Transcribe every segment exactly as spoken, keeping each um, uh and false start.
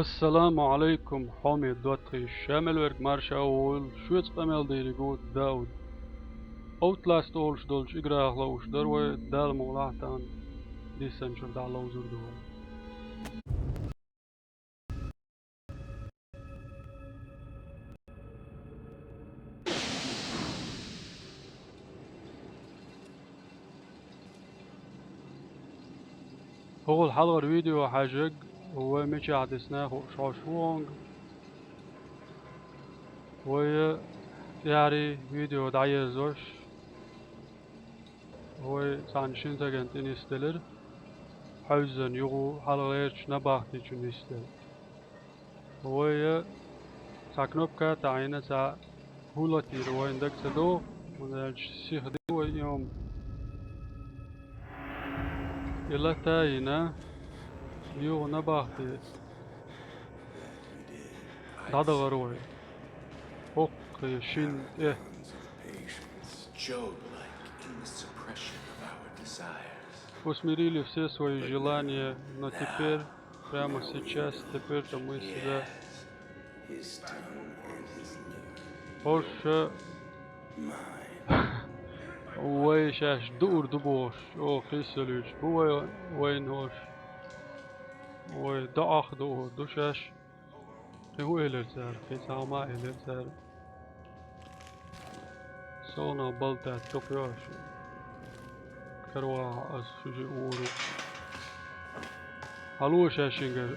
Ассаламу Ӏалайкум, хьоме доттагӀий, ша мел верг марша войла, шоца къамел дийриг ву Дауд. Outlast олуш долчу играх ловш дара вай, Дала мукъ лахь тахана диссанчуьра дӀа ловзур ду вай. ХӀокхул хьалхара видео хьаьжнарг, вай мичахь дисна хууш хьожуш ву хьуна. Вай тӀаьххьара видео дӀаерзош, вай цхьана шина стагана тӀе нисделира, хьаьвзина юха хьалхарчу набахтечунна нисделира. Вай цхьа кнопка а таӀийна, цхьа хӀума латийра вайна дага ца догӀу, хӀунда аьлча сиха ду вай и хӀума. И лата а йина, юха набахте дӀадахара вай. ХӀокху шина тӀе. Усмирили все свои желания, но теперь, прямо сейчас, теперь-то мы себя... ХӀорш вай шаьш дуур ду бохуш, чӀогӀа хийцалуьйтуш бу вай, вайна хӀорш. Вай доӀах дуур ду шаьш. Кхин хӀун элира цара? Кхин цхьа хӀума а элира цара. Сона болтаьтта дукха йо аша. Караваха аса шуьжи ууру. Хьало шаьшшингара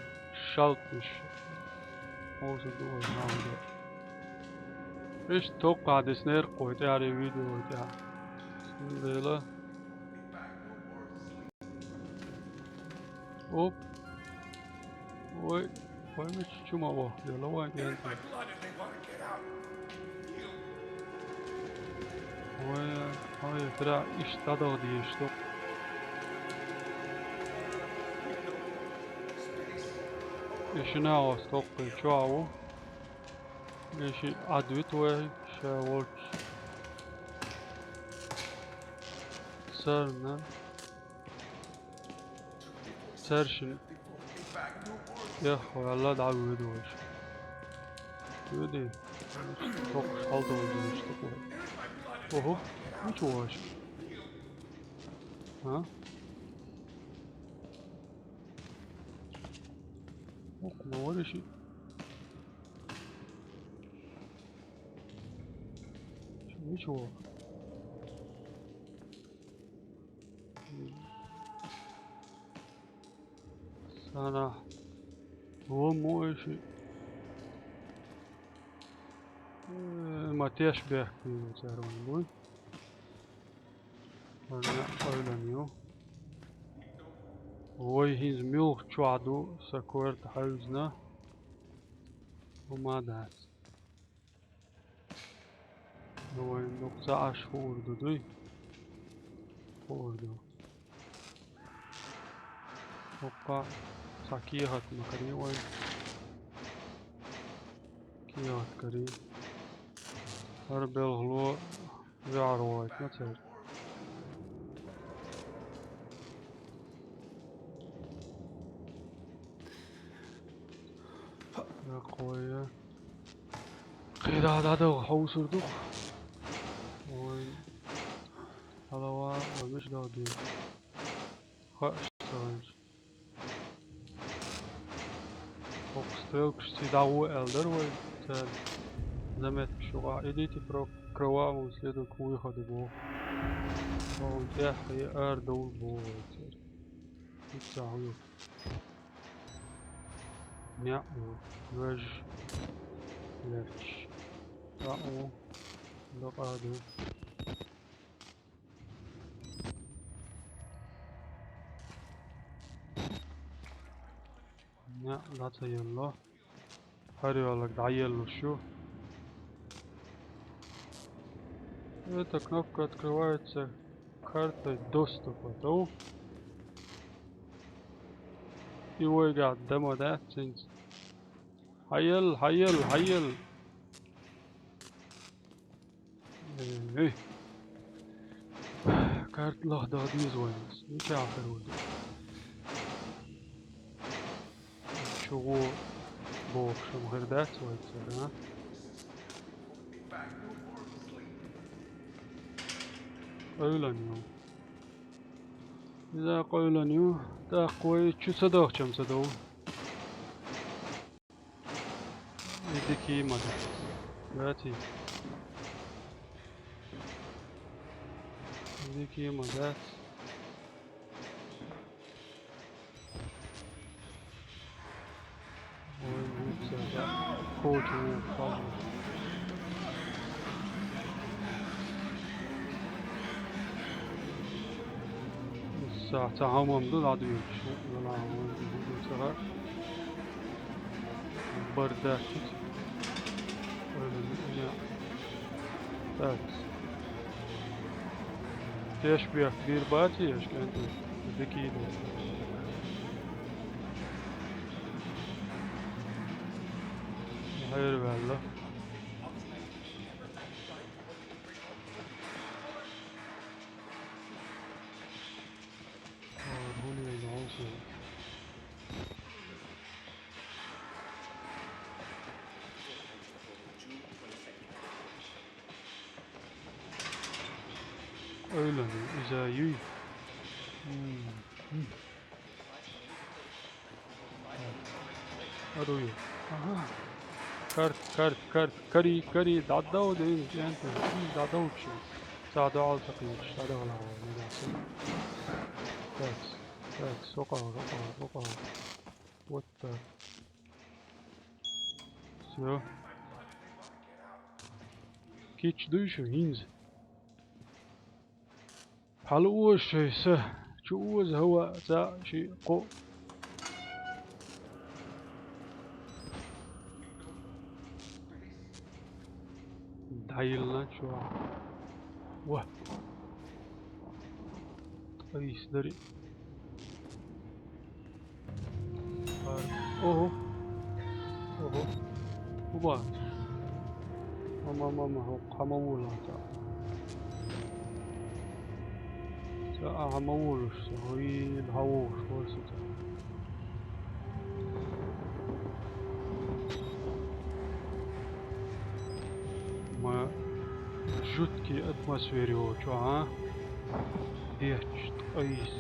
шалтнаш. Хьовсур ду вай хьалха. Иштта токкхахь диснера-кх вай тӀаьххьара видео тӀехь. Цундела Оп. Вай, вай мича чу ма вахделла вайн кӀентий. Вай, вай, прям иштта дӀадала дезаш ду. И шина а оцу токкхий чохь ву. И шиъ Ӏад вита вай, ша волчу. Царна. Цаьршинна эххо ваьлла дӀа а воьду вайша. Воьдий? Токхуш хьалдолу дийш тӀе. Охо, мича ву аша? А? Охо, ма вара шиъ. Шиъ мича ву? Сана. Вон мо и шиъ. Э, ма теш бехк бийна цара вайн буй. Вайн неӀ къевлина ю. Вай хӀинца муьлхачохь ду сан корта хьаьвзина? ХӀума дац. Ну, вайн дукха ца Ӏаш хуур ду, дуй? Хуур ду. ХӀокху цхьа кехат ма карий вайн. Кехат карий. ХӀара белхало ваьхьар вайтина церан. Яккхой. КхидӀа дӀадала хьовсур ду-кх. Вай. Хьалава, вай мича дала деза. Хаьаш ца хилча. ХӀокху стрелкашций дӀагӀо аьлла дара вай, цара заметкаш юкъахь. Идите по кровавому следу к выходу боху. Вон тӀехь и арадовла боху вай цара. Иштта хьуьйху. НеӀ ву, вежа, лерча. ТӀаьхьа ву, дакъа ду. НеӀ дӀа ца елло. ХӀара йоьлларг дӀаеллалуш ю. Эта кнопка открывается картой доступа, тов? И вайгахь дан ма дац хӀинца. Хьаелла, хьаелла, хьаелла! Эй, эй. Карта лахдала деза вайна. Мичахь хир ву ду? Чу гӀо. Бохушам хир дац вай цара, а? Къевлан ю. Иза къевлан ю. ТӀаккха вай чу ца дахчам ца дов. И дикий ма дац. Даций. И дикий ма дац. Ой, вуца, да. Кочу, ву, пажу. Са, са хамам ду, ладу юч. Вала, вуца. Бардачит. Ой, не. Так. Тешбех дир баци, эшкенти. Дикий ду. Хайр валла. Ой, хули валла, хули. Къевлан ю, иза юй. М, м. Аруй ю. Ага. Карт, карт, карт. Кари, кари. ДӀадав дин, кӀентӀ. М, дӀадав чи. Са дӀаал сакъинч, са дӀаала, не даса. Так, так, сокъа, сокъа, сокъа. Вот так. Всё. Кич дуй шу, хӀинз. Хьал оза шоай са, чу оза хӀаваъ цхьаъ шиъ кхоъ. ДӀайилла чу. Ва. Айс дари. Охо. Охо. Уба. Мама, мама, хӀокху хӀама вуланца. Ца а хӀама вулуш, ца хӀуйла хьан вогӀуш вара ца. Ма жуткий атмосфера йолчу, а? Дечча, ткъайс.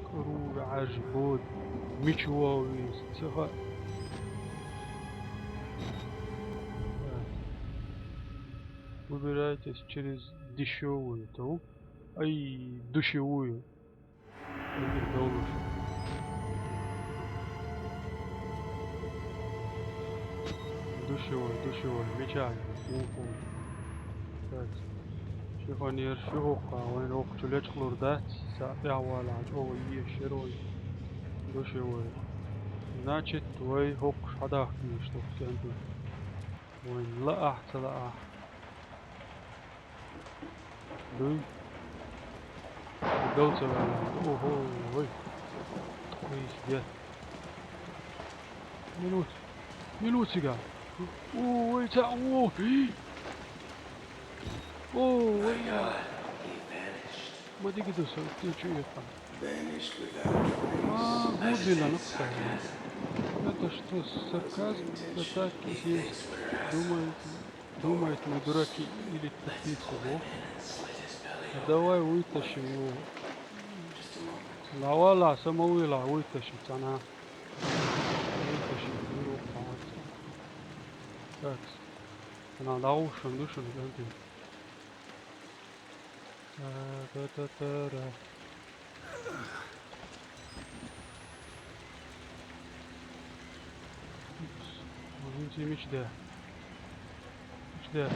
КӀурура Ӏаж бода, мича вогӀу веза, ца хаьа. Выбирайтесь через дешёвую, то? Ай, душевую. Эгер довлуш. Душевой, душевой, мича. Уху. Так. Шифоньер, шу хӀокху, вайн хӀокху чу лечкъалур дац, са тӀаьхьавалахь, чӀогӀа еш яра вайн. Душевой. Значит, вай хӀокхуш хьадахкийша тоху кӀентий. Вайн лаахь, ца лаахь. Дуй. Дал ца ваьлла. Охо, ой. Ой, я. Минут. Минут сега. О, ой, ца, о. О, ой, я. Ма дика ду со, ты чё это? А, вот, блин, она какая. Это что, сарказм? Это так, если думают, думают мы дураки или тупицы, во. Давай вытащим его. Давай, ла, самовыла, вытащи, цана. Вытащи, ну, вот. Так. Она дальше, дальше, дальше. Та-та-та-та-ра. Упс. Возьмите меч, да. Меч, да.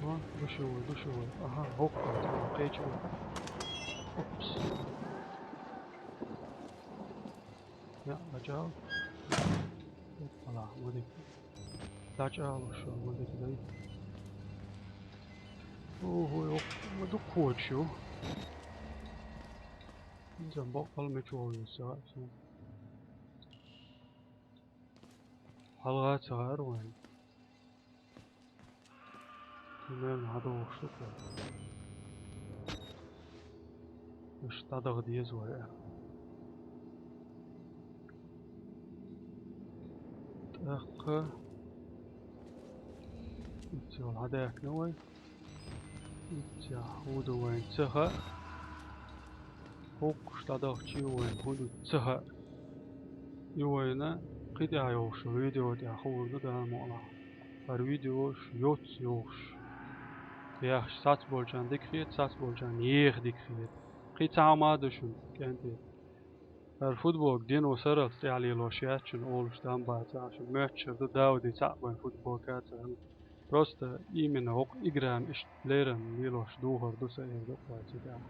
О, душевой, душевой. Ага, гӀоккху, кхечу. Упс. Я, дӀачӀал. Оппала, ма дика. ДӀачӀалуш, ма дика дай. Охо, охо, ма дукха кхочуш ю. ХӀинца баккъал мича вогӀу иза, ца хаьа суна. ХьалгӀа ца хаьара вайн. Примерно хьадогӀуш ду-кх. Иштта дӀадаха деза вай. ТӀаккха иццехула хьадаьхкина вай. Иццехь хӀун ду вайна ца хаьа. ХӀокхуш дӀадахча ю вайна хӀун ду ца хаьа. Ю вайна кхин тӀехь йолуш видео тӀехь хуур ду, Дала мукъалахь. ХӀара видеош йоццу йохуш. Яхаш, сац болчарна дика хета, сац болчарна еха дика хета. Кхин цхьа хӀума а ду шуна, кӀентий. ХӀара футболка дено сарралц тӀехь лелош яц шуна олуш дам бацахь, шуна моьттуш хир ду, Дауди цхьаъ бен футболка а ца хилла. Просто именно хӀокху играна иштта леррина лелош духар ду сан эр ду вай цу тӀехь.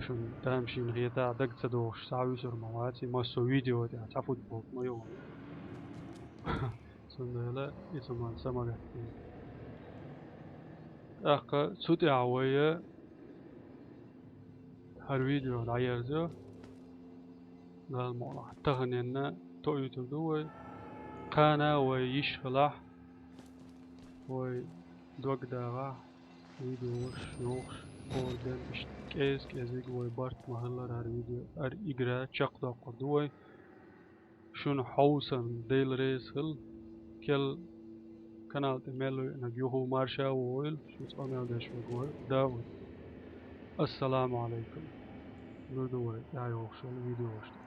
Шуна тамашийна хетахь, дага ца догӀуш схьа вуьсур ма вац и, массо а видео тӀехь цхьа футболка ма ю. Цундела и цу ман са ма гатде. ТӀаккха цу тӀехь вай хӀара видео дӀаерзайо. Дала мукъалахь, таханенна тоуьйтур ду вай. Кхана вай йиш хилахь, вай дог дагӀахь, видеош йохуш, хӀора ден иштта кӀез-кӀезиг вай барт ма-хиллара хӀара видео, хӀара игра чекхдоккхур ду вай. Шуна хьовсарна Дела реза хила. Кел канал тӀе мел веанарг юха марша а войла, шуьца къамел деш верг вара Дауд. Ассаламу Ӏалайкум. Лур ду вай тӀаьхьа йогӀуш йолу видеошна.